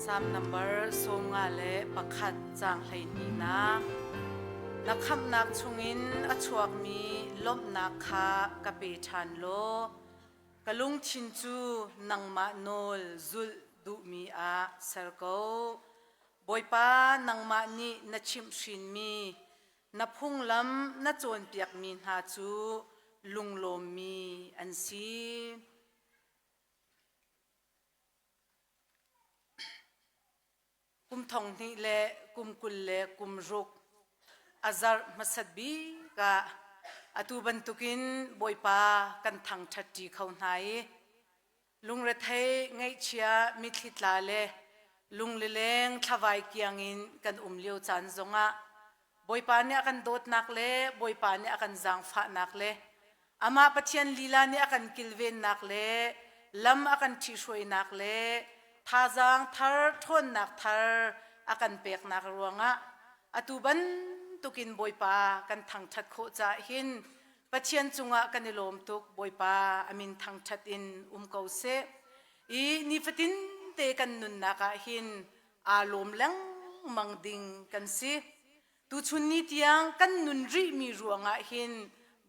Salm number 51 caang 12nak. Na khamhnak chungin a chuakmi lawmhnak kha ka pe ṭhan law ka lungthin cu nangmah nawl zulh duhmi ah ser ko. Bawipa nangmah nih na chimhhrinmi na phunglam na cawnpiakmi hna cu lunglawmmi an si. Kum thong hnih le kum 20 le kum ruk a zarh hmasat bik ah atu bantukin Bawipa kan thangṭhatṭi kho hna i lungrethei ngaihchia mitthli tla le lunglileng thlavai kiang in kan um lio caan zongah Bawipa nih a kan dawtnak le Bawipa nih a kan zaangfahnak le Amah Pathian lila nih a kan kilvennak le lam a kan ṭhihruainak le thazaang thar ṭhawnnak thar a kan peknak ruangah atu bantukin Bawipa kan thangṭhat khawh caah hin Pathian cungah kan i lawm tuk. Bawipa a min thangṭhat in um ko seh. I nifatin te kan nunnak ah hin aa lawm lengmang ding kan si. Tuchun ni tiang kan nun rihmi ruangah hin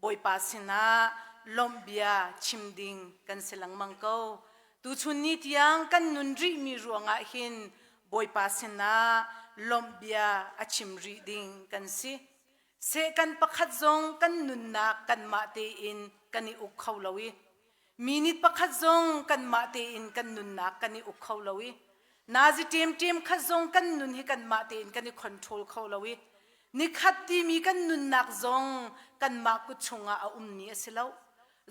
Bawipa sinah lawmh bia chim ding kan si lengmang ko. Tuchun ni tiang kan nun rihmi ruangah hin Bawipa sinah lawmh bia a chim rih ding kan si. Sehkan pakhat zong kan nunnak kanmah tein kan i uk kho lo i minute pakhat zong kanmah tein kan nunnak kan i uk kho lo i nazi ṭemṭem khat zong kan nun hi kanmah tein kan i control kho lo i nikhat timi kan nunnak zong kanmah kut chungah a ummi a si lo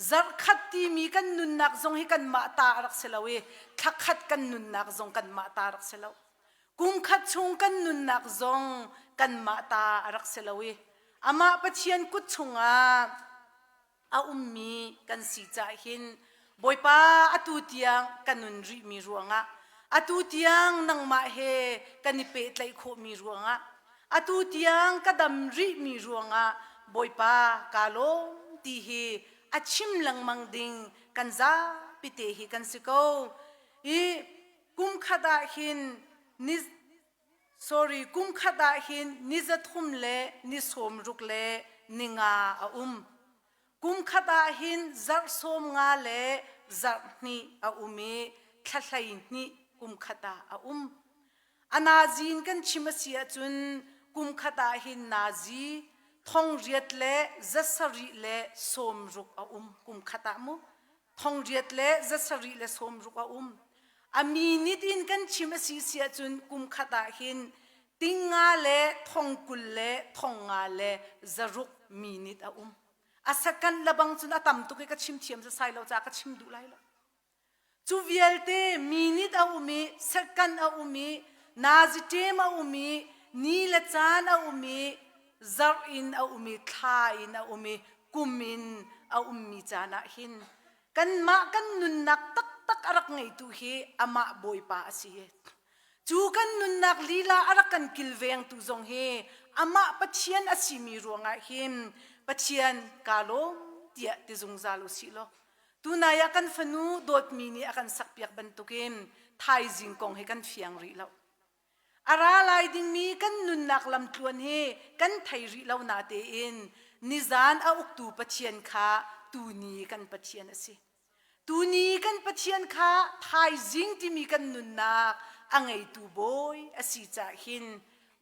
zarhkhat timi kan nunnak zong hi kanmah ta a rak si lo i thlakhat kan nunnak zong kanmah ta a rak si lo kumkhat chung kan nunnak zong kanmah ta a rak si lo i amah Pathian kut chungah a ummi kan si cah hin Bawipa atu tiang ka nun rihmi ruangah atu tiang nangmah he kan i pehtlaih khawhmi ruangah atu tiang ka dam rihmi ruangah Bawipa kaa lawm ti hi a chim lengmang ding kan zapi te hi kan si ko i kum khat ah hin ni sorry kum khat ah hin ni zathum le ni sawm ruk le ni nga a um kum khat ah hin zarh sawm nga le zarh hnih a um i thla hlei hnih kum khat ah a um a nazi in kan chim a si ahcun kum khat ah hin nazi thong riat le zasarih le sawm ruk a um kum khat ah mu thong riat le zasarih le sawm ruk a um. A minute in kan chim a si si ahcun kum khat ah hin tinga le thong 20 le thong nga le zaruk minute a um. A second lebang cun a tam tuk i ka chim thiam sai lo caah ka chim duh lai lo. Cu vialte minute a um i second a um i nazi ṭem a um i ni le caan a um i zarh in a um i thla in a um i kum in a ummi caan ah hin kanmah kan nunnak taktak a rak ngeitu hi amah Bawipa a si. Cu kan nunnak lila a rak kan kilvengtu zong hi amah Pathian a simi ruangah hin Pathian kaa lawm tiah ti zungzal u sih law tunai ah kan fanu dawtmi nih a kan sakpiak bantukin thaizing kong hi kan fiang rih lo. A ra lai dingmi kan nunnak lamtluan hi kan thei rih lo natein nizan a uktu Pathian kha tuni kan Pathian a si. Tuni kan Pathian kha thaizing timi kan nunnak a ngeitu bawi a si cah hin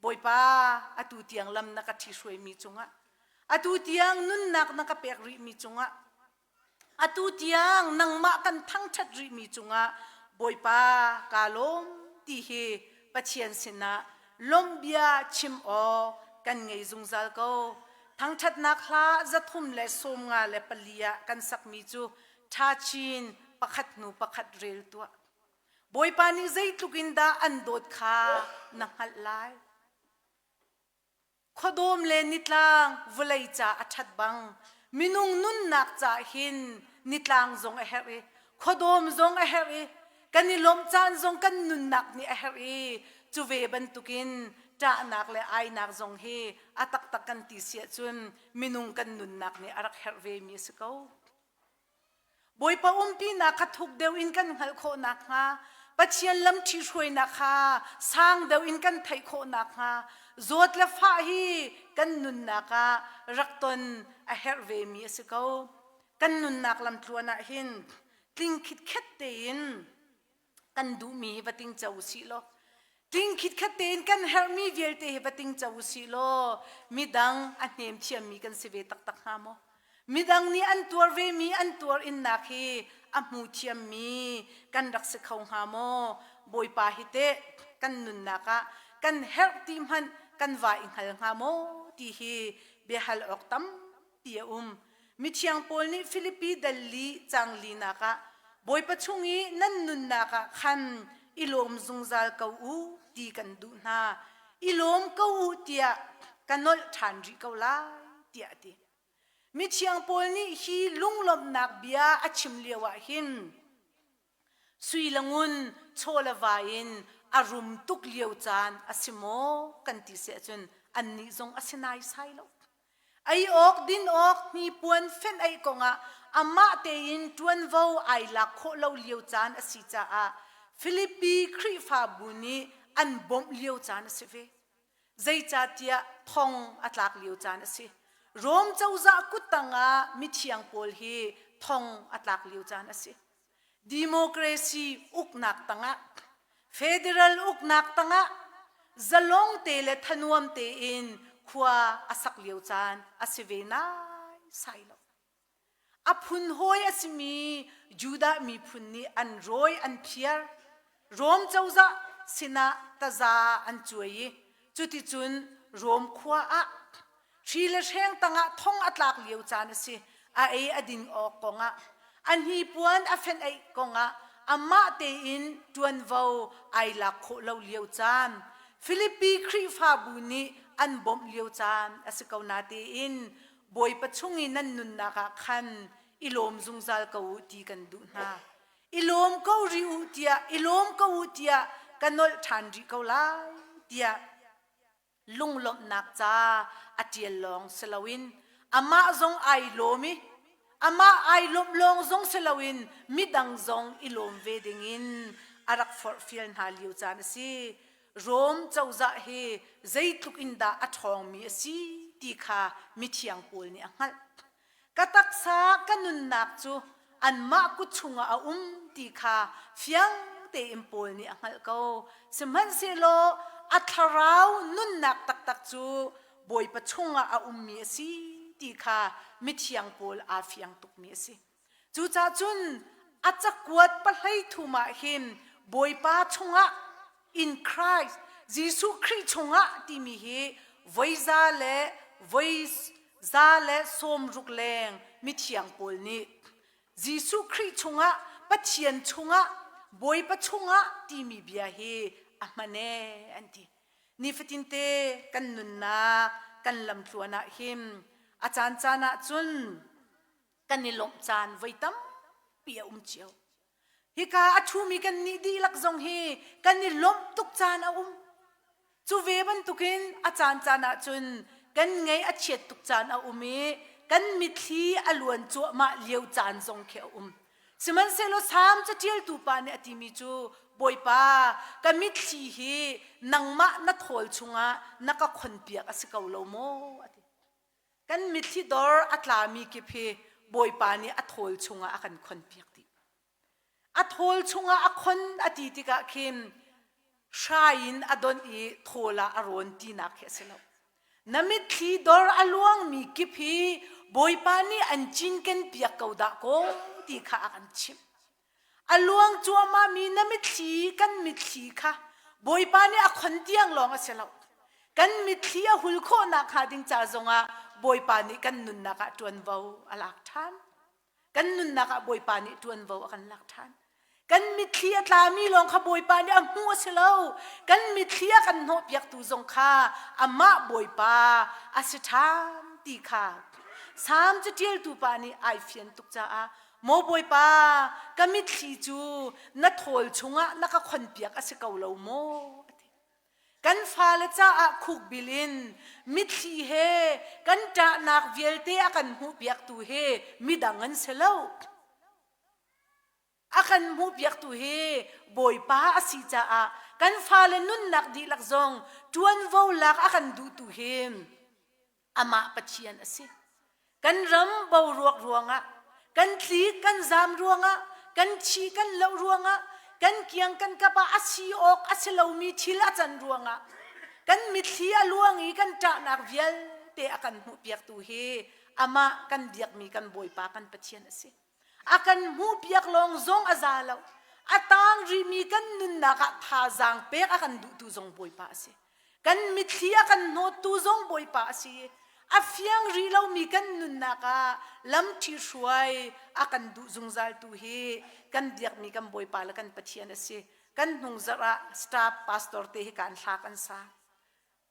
Bawipa atu tiang lam na ka ṭhihruaimi cungah atu tiang nunnak na ka pek rihmi cungah Atu tiang nangmah kan thangṭhat rihmi cungah Bawipa kaa lawm ti hi Pathian sinah lawmhbia chim awk kan ngei zungzal ko. Thangṭhatnak hla 354 ah kan sakmi cu ṭha chin pakhat hnu pakhat rel tuah. Bawipa nih zeitluk in dah an dawt kha na hngalh lai. Khuadawm le nitlang vawlei ca a ṭhat bang minung nunnak ca hin nitlang zong a herh i khuadawm zong a herh i kan i lawmh caan zong kan nunnak nih a herh i cu ve bantukin ṭahnak le ainak zong hi a taktak kan ti si ahcun minung kan nunnak nih a rak herh vemi a si ko. Bawipa umpinak kha thuk deuh in kan hngalh khawh nakhnga. Pathian lam ṭhihruainak kha sang deuh in kan theih khawh nakhnga zawt le fah hi kan nunnak ah rak ton a herh vemi a si ko. Kan nunnak lamtluan ah hin tling khitkhet tein kan duhmi hi va tingco usih law tling khitkhat tein kan herhmi vialte hi va tingco usih law midang a hnem thiammi kan si ve taktak hnga maw? Midang nih an tuar vemi an tuar innak hi a hmu thiammi kan rak si kho hnga maw? Bawipa hi teh kan nunnak ah kan herh ti hmanh kan va i hngal hnga maw ti hi biahal awk tampi a um. Mithiang Paul nih Filipi dal li cang linak ah Bawipa chung i nan nunnak ah khan i lawm zungzal ko u ti kan duh hna. I lawm ko u tiah ka nolh ṭhan rih ko lai tiah a ti. Mithiang Paul nih hi lunglawmhnak bia a chim lioah hin sui le ngun chaw le va in a rum tuk lio caan a si maw kan ti si ahcun annih zong a si naisai lo. Ei awk din awk hnipuan fenh aih kongah amah tein ṭuanvo ai lak khawh lo lio caan a si caah Filipi Khrihfabu nih an bawmh lio caan a si ve. Zeicahtiah thong a tlak lio caan a si. Rom cozah kuttang ah mithiang pawl hi thong a tlak lio caan a si. Democracy uknak tangah, federal uknak tangah zalong te le thanuam tein khua a sak lio caan a si ve naisai lo. A phun hawi a simi Judah miphun nih an rawi an phiar. Rom cozah sinah taza an cuai i cuticun Rom khua ah hri le hreng tangah thong a tlak lio caan a si. A ei a din awk kongah, a hnipuan a fenh aih kongah amah tein ṭuanvo ai lak khawh lo lio caan, Filipi Khrihfabu nih an bawmh lio caan a si ko natein Bawipa chung i nan nunnak ah khan i lawm zungzal ko u ti kan duh hna. I lawm ko rih u tiah i lawm ko u tiah ka nolh ṭhan rih ko lai tiah lunglawmhnak ca a ṭial lawng si loin amah zong ai lawm i amah ai lawmh lawng zong si loin midang zong i lawm ve dingin a rak forhfial hna lio caan a si. Rom cozah hi zeitluk in dah a ṭhawngmi a si ti kha mithiang Paul nih a hngalh. Ka taksa ka nunnak cu anmah kut chungah a um ti kha fiang tein Paul nih a hngalh ko. Sihmanhsehlaw a thlarau nunnak taktak cu Bawipa chungah a ummi a si ti kha mithiang Paul aa fiang tukmi a si. Cucaah cun a cakuat pahlei thum ah hin Bawipa chungah in Christ Jesuh Khrih chungah timi hi voi za le voi za le 60 leng mithiang pawl nih Jesuh Khrih chungah Pathian chungah Bawipa chungah timi bia hi a hman ee an ti. Nifatinte kan nunnak kan lamtluan ah hin a caancaan ah cun kan i lawmh caan voi tampi a um cio. Hika a ṭhumi kan nih dihlak zong hi kan i lawmh tuk caan a um. Cu ve bantukin a caan caan ahcun kan ngaih a chiat tuk caan a um i kan mitthli a luan cuahmah lio caan zong khi a um. Sihmanhsehlaw Salm caṭialtu pa nih a timi cu Bawipa, ka mitthli hi nangmah na thawl chungah na ka khonpiak a si ko lo maw? a ti. Kan mitthli dor a tlami kip hi Bawipa nih a thawl chungah a kan khonpiak dih. A thawl chungah a khon a ti tikah khin hrai in a donh i thawl ah a rawn tinak khi a si lo. Na mitthli dor a luangmi kip hi Bawipa nih an cinken piak ko dah kaw ti kha a kan chimh. A luang cuahmahmi na mitthli kan mitthli kha Bawipa nih a khon tiang lawng a si lo. Kan mitthli a hul khawhnak hnga ding ca zongah Bawipa nih kan nunnak ah ṭuanvo a lak ṭhan. Kan nunnak ah Bawipa nih ṭuanvo a kan lak ṭhan. Kan mitthli a tlami lawng kha Bawipa nih a hmuh a si lo. Kan mitthli a kan hnawhpiaktu zong kha amah Bawipa a si ṭhan ti kha Salm caṭialtu pa nih ai fian tuk caah Maw Bawipa, ka mitthli cu na thawl chungah na ka khonpiak a si ko lo maw? A ti. Kan fale caah khukbil in mitthli he kan ṭahnak vialte a kan hmuhpiaktu hi midang an si lo. A kan hmuhpiaktu hi Bawipa a si caah kan fale nunnak dihlak zong ṭuanvo lak a kan duhtu hi amah Pathian a si. Kan ram boruak ruangah, kan tlik kan zam ruangah, kan thi kan loh ruangah, kan kiang kan kap ah a si awk a si lomi thil a can ruangah, kan mitthli a luang i kan ṭahnak vialte a kan hmuhpiaktu hi amah kan biakmi kan Bawipa kan Pathian a si. A kan hmuhpiak lawng zong a za lo. A tang rihmi kan nunnak ah thazaang pek a kan duhtu zong Bawipa a si. Kan mitthli a kan hnawttu zong Bawipa a si. A fiang rih lomi kan nunnak ah lamṭhi hruai a kan duh zungzaltu hi kan biakmi kan Bawipa le kan Pathian a si. Kan hnung zarh ah staff pastor te hi kan hla kan sa.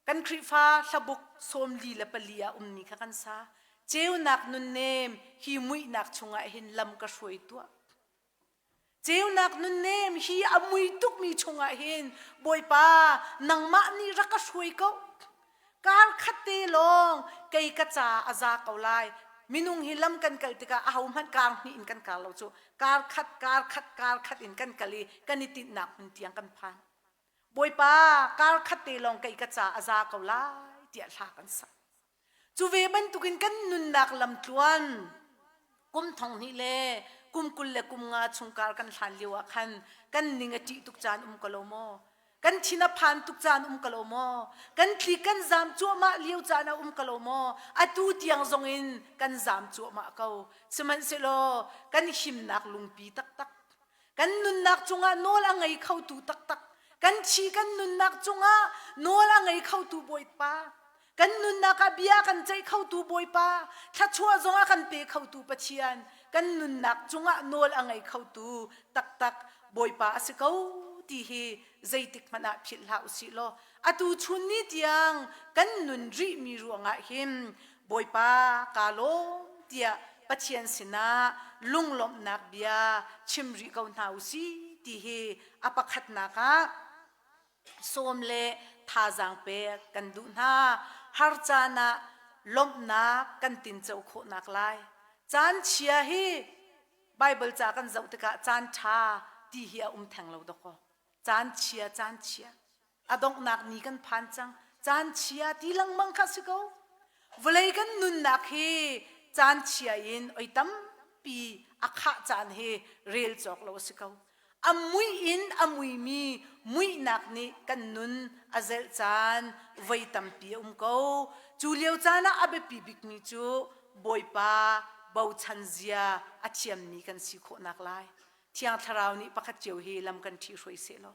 Kan Khrihfa hlabuk 44 ah ummi kha kan sa. Ceunak nunnem hi muihnak chungah hin lam ka hruai tuah. Ceunak nunnem hi a mui tukmi chungah hin Bawipa nangmah nih rak ka hruai ko. Kar khat te lawng kei ka ca a za ko lai. Minung hi lam kan kal tikah ahohmanh kar hnih in kan kar lo cu. Kar khat, kar khat, kar khat in kan kal i kan i tinhnak hmun tiang kan phan. Bawipa kar khat te lawng kei ka ca a za ko lai tiah hla kan sak. Cu ve bantukin kan nunnak lamtluan kum thong hnih le kum 25 chung kar kan hlan lio ah khan kan ning a ṭih tuk caan um ko lo maw? Kan thin a phan tuk caan um ko lo maw? Kan tli kan zaam cuahmah lio caan a um ko lo maw? Atu tiang zong in kan zaam cuahmah ko. Sihmanhsehlaw kan himnak lungpi taktak kan nunnak cungah nawl a ngei khotu taktak kan thi kan nunnak cungah nawl a ngei khotu Bawipa kan nunnak ah bia kan ceih khotu Bawipa thluachuah zong a kan pe khotu Pathian kan nunnak cungah nawl a ngei khotu taktak Bawipa a si ko ti hi zeitik hmanh ah philh hlah usih law atu chun ni tiang kan nun rihmi ruangah hin Bawipa kaa lawm tiah Pathian sinah lunglawmhnak bia chim rih ko hna u si ti hi a pakhatnak ah sawm le thazaang pek kan duh hna. Har caan ah lawmhnak kan tinco khawhnak lai. Caan chia hi Baibal ca kan zoh tikah caan ṭha ti hi a um theng lo dawkaw. Caan chia, caan chia. A donghnak ni kan phan cang. Caan chia ti lengmang kha si ko. Vawlei kan nunnak hi caan chia in oi tampi a khah caan hi rel cawk lo a si ko. A mui in a muimi muihnak nih kan nun a zelh caan voi tampi a um ko. Cu lio caan ah a biapi bikmi cu Bawipa bochan zia a thiammi kan si khawhnak lai. Thiang Thlarau nih pakhat cio hi lam kan ṭhihruai sehlaw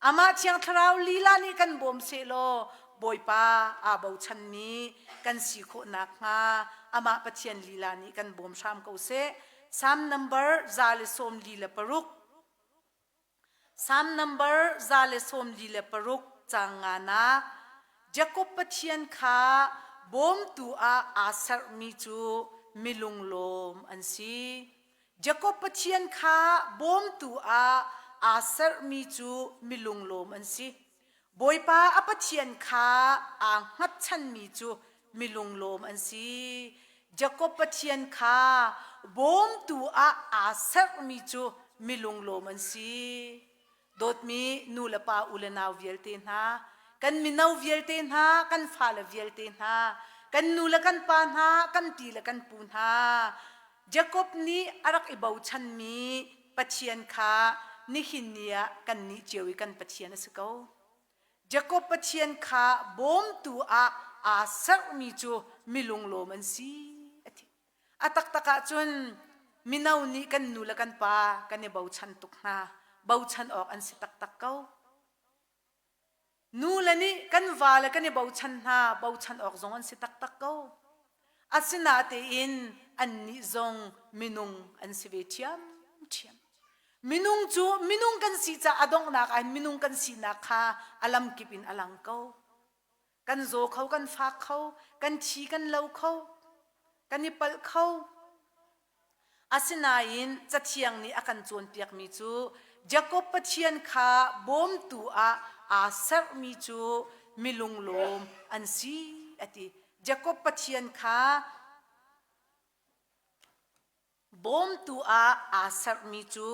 Amah Thiang Thlarau lila nih kan bawm sehlaw Bawipa aa bochanmi kan si khawh nakhnga amah Pathian lila nih kan bawm hram ko seh. Psalm number 146 Psalm number 146 caang nganak Jakob Pathian kha bawmtu ah aa serhmi cu milunglawm an si. Jakob Pathian kha bawmtu ah aa serhmi cu milunglawm an si. Bawipa a Pathian kha aa hngatchanmi cu milunglawm an si. Jakob Pathian kha bawmtu ah aa serhmi cu milunglawm an si. Dawtmi nu le pa u le nau vialte hna, kan mino vialte hna, kan fale vialte hna, kan nu le kan pa hna, kan pi le kan pu hna, Jakob nih a rak i bochanmi Pathian kha nihin ni ah kannih cio i kan Pathian a si ko. Jakob Pathian kha bawmtu ah aa serhmi cu milunglawm an si a ti. A taktak ahcun mino nih kan nu le kan pa kan i bochan tuk hna. Bochan awk an si taktak ko. Nu le nih kan vale kan i bochan hna, bochan awk zong an si taktak ko. Asinatein annih zong minung an si ve ṭhiamṭhiam. Minung cu minung kan si caah a donghnak ah minung kan sinak kha a lamkip in a lang ko. Kan zaw kho, kan fak kho, kan thi kan lo kho, kan i palh kho. Asinain Cathiang nih a kan cawnpiakmi cu Jakob Pathian kha bawmtu ah aa serhmi cu milunglawm an si a ti. Jakob Pathian kha bawmtu ah aa serhmi cu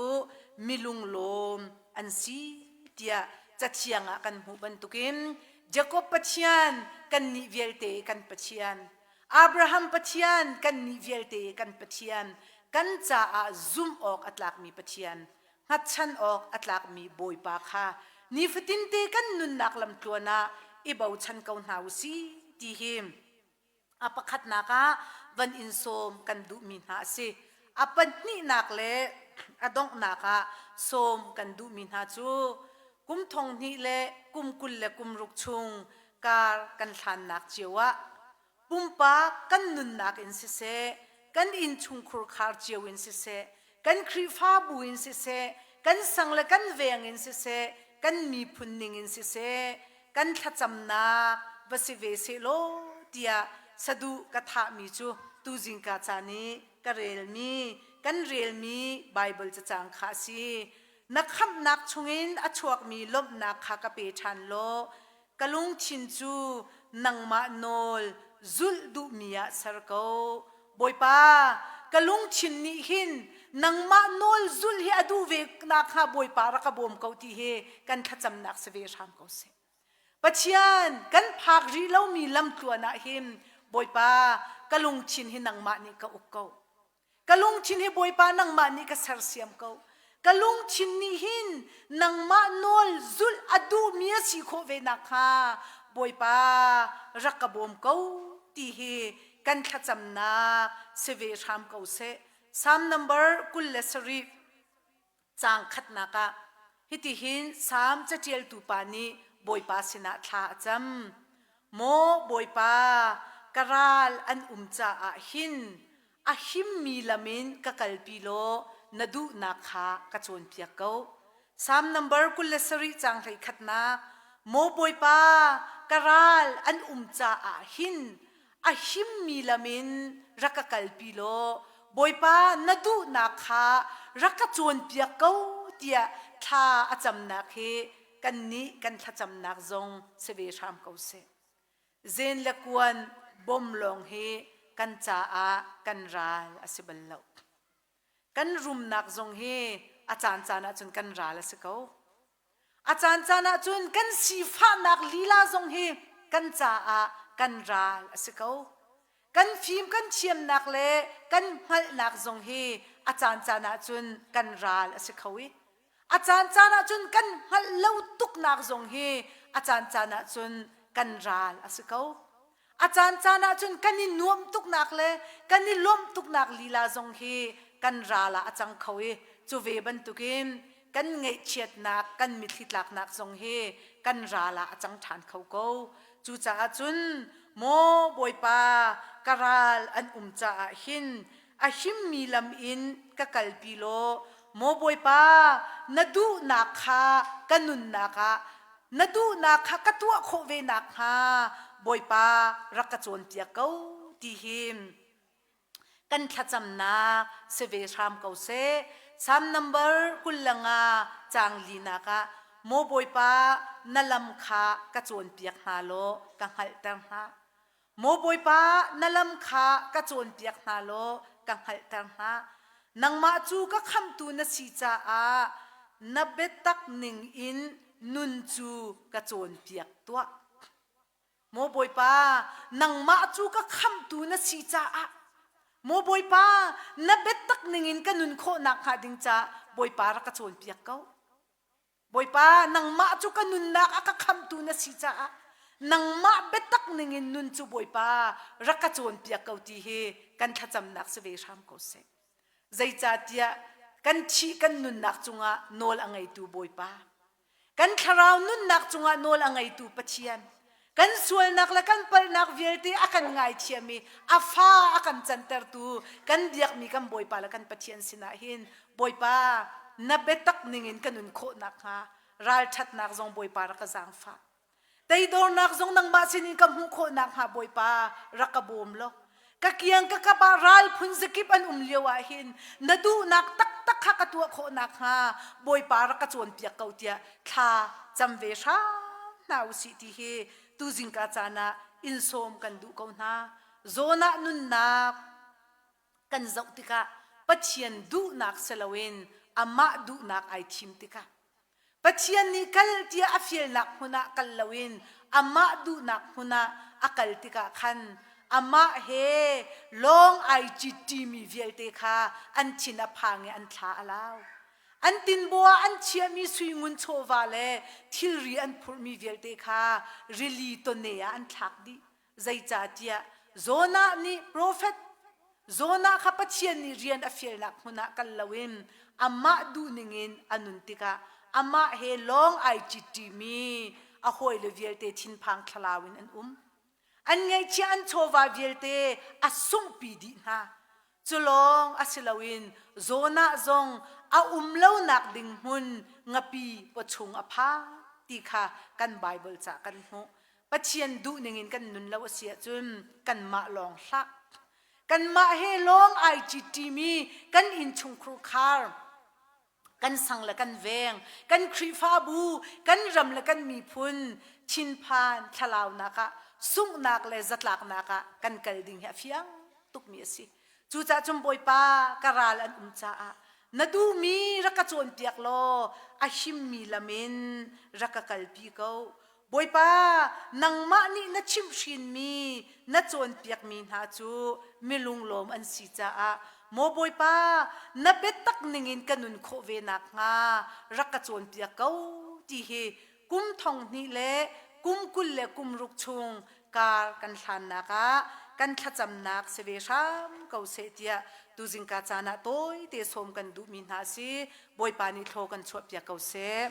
milunglawm an si tiah Cathiang ah kan hmuh bantukin Jakob Pathian kannih vialte kan Pathian, Abraham Pathian kannih vialte kan Pathian, kan caah zumh awk a tlakmi Pathian, hngatchan awk a tlakmi Bawipa kha nifatinte kan nunnak lamtluan ah i bochan ko hna u sih ti hi a pakhatnak ah van in sawm kan duhmi hna a si. A pahnihnak le a donghnak ah sawm kan duhmi hna cu kum thong hnih le kum 20 le kum ruk chung kar kan hlannak cio ah pumpak kan nunnak in siseh, kan innchungkhur khar cio in siseh, kan Khrihfabu in siseh, kan sang le kan veng in siseh, kan miphun ning in siseh, kan thlacamnak va si ve sehlaw tiah saduh ka thahmi cu tuzingka caan i ka relmi, kan relmi Baibal cacang kha a si. Na khamhnak chungin a chuakmi lawmhnak kha ka pe ṭhan law ka lungthin cu nangmah nawl zulh duhmi ah ser ko. Bawipa, ka lungthin nih hin nangmah nawl zulh hi a duh ve nakhnga Bawipa rak ka bawm ko ti hi kan thlacamnak si ve hram ko seh. Pathian, kan phak rih lomi lamtluan ah hin Bawipa, ka lungthin hi nangmah nih ka uk ko. Ka lungthin hi Bawipa nangmah nih ka sersiam ko. Ka lungthin nih hin nangmah nawl zulh a duhmi a si khawh ve nakhnga Bawipa rak ka bawm ko ti hi kan thlacamnak si ve hram ko seh. Psalm number 27 Caang khatnak ah hitihin Salm caṭialtu pa nih Bawipa sinah thla a cam. Maw Bawipa, ka ral an um caah hin a himmi lam in ka kalpi law na duhnak kha ka cawnpiak ko. Salm number 27 caang 11nak Maw Bawipa, ka ral an um caah hin a himmi lam in rak ka kalpi law Bawipa na duhnak kha rak ka cawnpiak ko tiah thla a camnak hi kannih kan thlacamnak zong si ve hram ko seh. Zen le kuan bom lawng hi kan caah kan ral a si bal lo. Kan rumnak zong hi a caancaan ahcun kan ral a si ko. A caancaan ahcun kan sifahnak lila zong hi kan caah kan ral a si ko. Kan fim kan thiamnak le kan hngalhnak zong hi a caancaan ahcun kan ral a si kho i a caancaan ahcun kan hngalh lo tuknak zong hi a caancaan ahcun kan ral a si ko. A caancaan ahcun kan i nuamh tuknak le kan i lawmh tuknak lila zong hi kan ral ah a cang kho i cu ve bantukin kan ngaihchiatnak, kan mitthli tlaknak zong hi kan ral ah a cang ṭhan kho ko. Cucaah cun maw Bawipa ka ral an um caah hin a himmi lam in ka kalpi law maw Bawipa na duhnak kha ka nunnak ah na duhnak kha ka tuah khawh ve nakhnga Bawipa rak ka cawnpiak ko ti hi kan thlacamnak si ve hram ko seh. Psalm number 25 caang linak ah Maw Bawipa na lam kha ka cawnpiak hna law ka hngalhter hna. Maw Bawipa, na lam kha ka cawnpiak hna law ka hngalhter hna. Nangmah cu ka khamhtu na si caah na biatak ning in nun cu ka cawnpiak tuah. Maw Bawipa, nangmah cu ka khamhtu na si caah Maw Bawipa, na biatak ning in ka nun khawh nakhnga ding caah Bawipa rak ka cawnpiak ko. Bawipa, nangmah cu ka nunnak a ka khamtu na si caah nangmah biatak ningin nun cu Bawipa rak ka cawnpiak ko ti hi kan thlacamnak si ve hram ko seh. Zeicahtiah kan thih kan nunnak cungah nawl a ngeitu Bawipa, kan thlarau nunnak cungah nawl a ngeitu Pathian, kan sualnak le kan palhnak vialte a kan ngaithiam i a fa a kan cantertu kan biakmi kan Bawipa le kan Pathian sinah hin Bawipa na biatak ningin ka nun khawh nakhnga ralṭhatnak zong Bawipa rak ka zaangfah teidornak zong nangmah sinin ka hmuh khawh nakhnga Bawipa rak ka bawm law ka kiang ka kap ah ral phun zakip an um lio ah hin na duhnak taktak kha ka tuah khawh nakhnga Bawipa rak ka cawnpiak ko tiah thla cam ve hram hna usih ti hi tuzingka caan ah in sawm kan duh ko hna. Zawn ah nunnak kan zoh tikah Pathian duhnak si loin amah duhnak ai thim tikah Pathian nih kal tiah a fialnak hmun ah kal loin amah duhnak hmun ah a kal tikah khan amah he lawng ai citṭimi vialte kha an thin a phang i an thla a lau. An tinbaw ah an chiahmi sui ngun chawva le thilri an phurhmi vialte kha rili tawne ah an thlak dih. Zeicahtiah Jonah nih profet Jonah kha Pathian nih rian a fialnak hmun ah kal loin amah duhning in a nun tikah amah he lawng ai citṭimi a hawile vialte thinphang thlalau in an um. An ngeihchiah an chawva vialte a sunghpi dih hna. Cu lawng a si loin Jonah zong a um lonak ding hmun ngapi pawchung a phan ti kha kan Baibal ca kan hmuh. Pathian duhning in kan nun lo a si ahcun kanmah lawng hlah. Kanmah he lawng ai ṭiṭimi kan innchungkhur khar, kan sang le kan veng, kan Khrihfabu, kan ram le kan miphun thinphan thlalaunak ah sunghnak le zatlaknak ah kan kal ding hi a fiang tukmi a si. Cucaah cun Bawipa ka ral an um caah na duhmi rak ka cawnpiak law a himmi lam in rak ka kalpi ko. Bawipa, nangmah nih na chimhhrinmi, na cawnpiakmi hna cu milunglawm an si caah maw Bawipa, na biatak ningin ka nun khawh ve nakhnga rak ka cawnpiak ko ti hi kum thong hnih le kum 26 chung kar kan hlannak ah kan thlacamnak si ve hram ko seh tiah tuzingka caan ah tawite sawm kan duhmi hna a si. Bawipa nih thlaw kan chuahpiak ko seh.